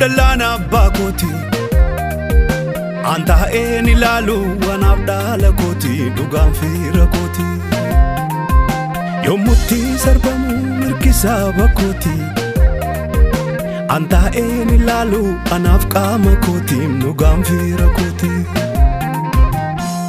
Dallaan abbaa kooti. An taa'een ilaalu anaaf dhaala kooti dhugaan fira kooti. Yommutti sarbamu mirkisaa bakkooti. An taa'een ilaalu anaaf qaama kooti dhugaan fira kooti.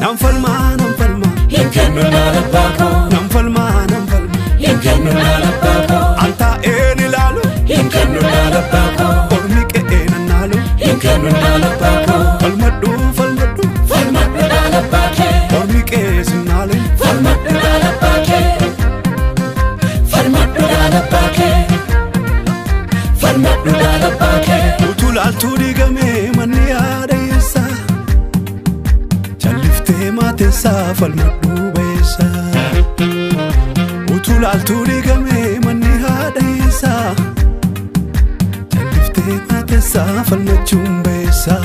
Nan falmaa nan falmaa. Hin kennu dhaala abbaa koo. Nan falmaa nan falmaa. Hin kennu dhaala abbaa koo. An taa'een ilaalu. Hin kennu dhaala abbaa koo. Ormi qe'ee nan naalu. Hin kennu dhaala abbaa koo. Falmadhu falmadhu. Falmadhu dhaala abbaa kee. Ormi qe'ee sin naalu. Falmadhu dhaala abbaa kee. Falmadhu dhaala abbaa kee. Falmadhu dhaala abbaa kee. Utuu laaltuu diigamee manni yaada eessa? Calliftee maateessaa falmadhu ba'eessa. Utuu laaltuu diigamee manni haadha eessa? Calliftee maateessaa falmachuun ba'eessa.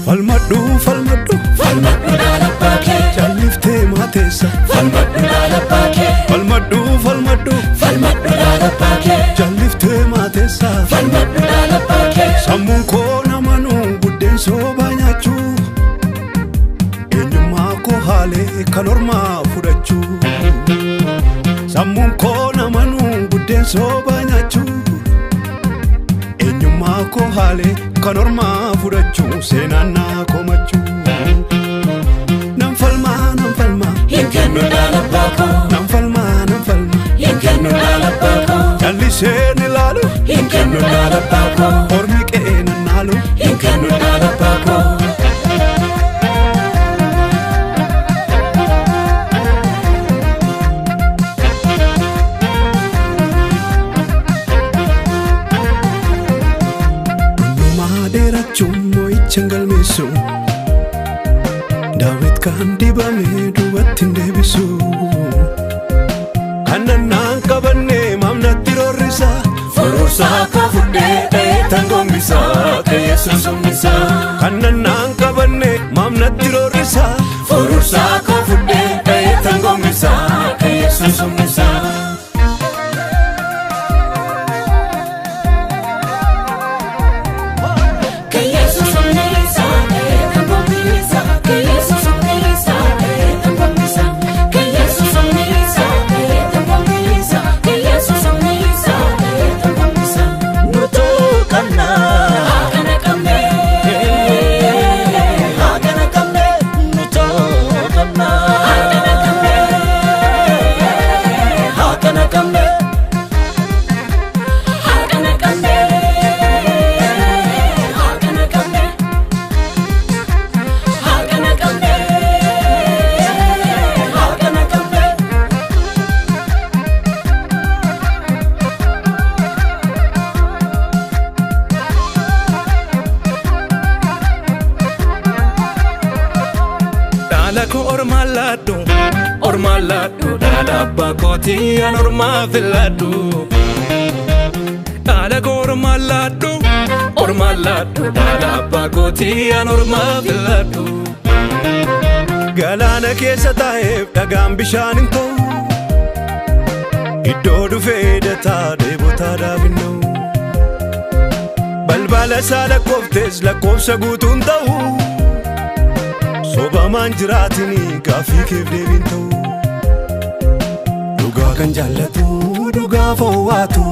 Falmadhu falmadhu. Falmadhu dhaala abbaa kee. Calliftee maateessa. Falmadhu dhaala abbaa kee. Falmadhu falmadhu. Falmadhu dhaala abbaa kee. Calliftee maateessa. Falmadhu dhaala abbaa kee. Sammuun koo namanuu buddeen soobaa nyaachuu. Eenyummaa koo haalee kan ormaa fudhachuu. Sammuun koo namanuu buddeen soobaa nyaachuu. Eenyummaa koo haalee kan ormaa fudhachuu seenaan naa komachuu. Nan falmaa nan falmaa. Hin kennu dhaala abbaa koo. Nan falmaa nan falmaa. Hin kennu dhaala abbaa koo. Calliseen ilaalu. Hin kennu dhaala abbaa koo. Ormi qe'ee nan naalu. Hin kennu dhaala abbaa koo. Dhullumaa dheerachuun moo'icha hin galmeessu. Daawit kan dibame duubatti hin deebisu. Kan nannaan qabanne maamnatti roorrisa. Furuursaa koo fudhee dha'ee tan gombisaa ka Yesuus humnisaa. Kan nannaan qabanne maamnatti roorrisa. Furuursaa koo fudhee dha'ee tan gombisaa ka Yesuus humnisaa. Ka Yesuus humnisaa dha'ee tan gombisaa. Ka Yesuus humnisaa dha'ee tan gombisaa. Ka Yesuus humnisaa dha'ee tan gombisaa. Ka Yesuus humnisaa dha'ee tan gombisaa. Nutuu qabna. Haakana qabnee. Haakana qabne nutuu qabna. Haakana qabnee. Haakana qabne. Haakana qabnee. Haakana qabnee. Haakana qabnee. Haakana qabnee. Dhaala koo ormaan laadhu, ormaan laadhu, dhaala abbaa kootii an ormaa filadhu. Dhaala koo ormaan laadhu, ormaan laadhu, dhaala abbaa kootii an ormaa filadhu. Galaana keessa taa'eef dhagaan bishaan hin ta'u. Iddoo dhufee dataa dheebotaa dhaabinna'u. Balbala isaa lakkooftes lakkoofsa guutuun ta'u. Sobamaan jiraatinii gaaffii keef deebiin ta'u. Dhugaa kan jaallatu dhugaa fo'aatu.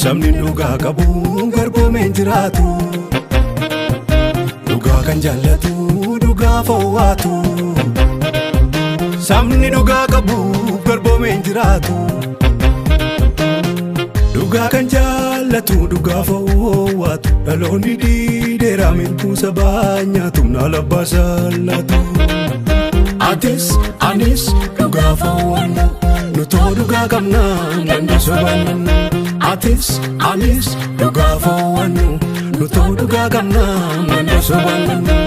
Sabni dhugaa qabu garboomeen jiraatu. Dhugaa kan jaallatu dhugaa fo'aatu. Sabni dhugaa qabu garboomeen jiraatu. Dhugaa kan jaallatu dhugaa fo'aatu. Dhaloonni diideera mirguu sabaa nyaatu naala basaallatu. Atis anis dhugaa fo'annu nutoo dhugaa qabna ganda sobannu. Atis anis dhugaa fo'annu nutoo dhugaa qabna ganda sobannu.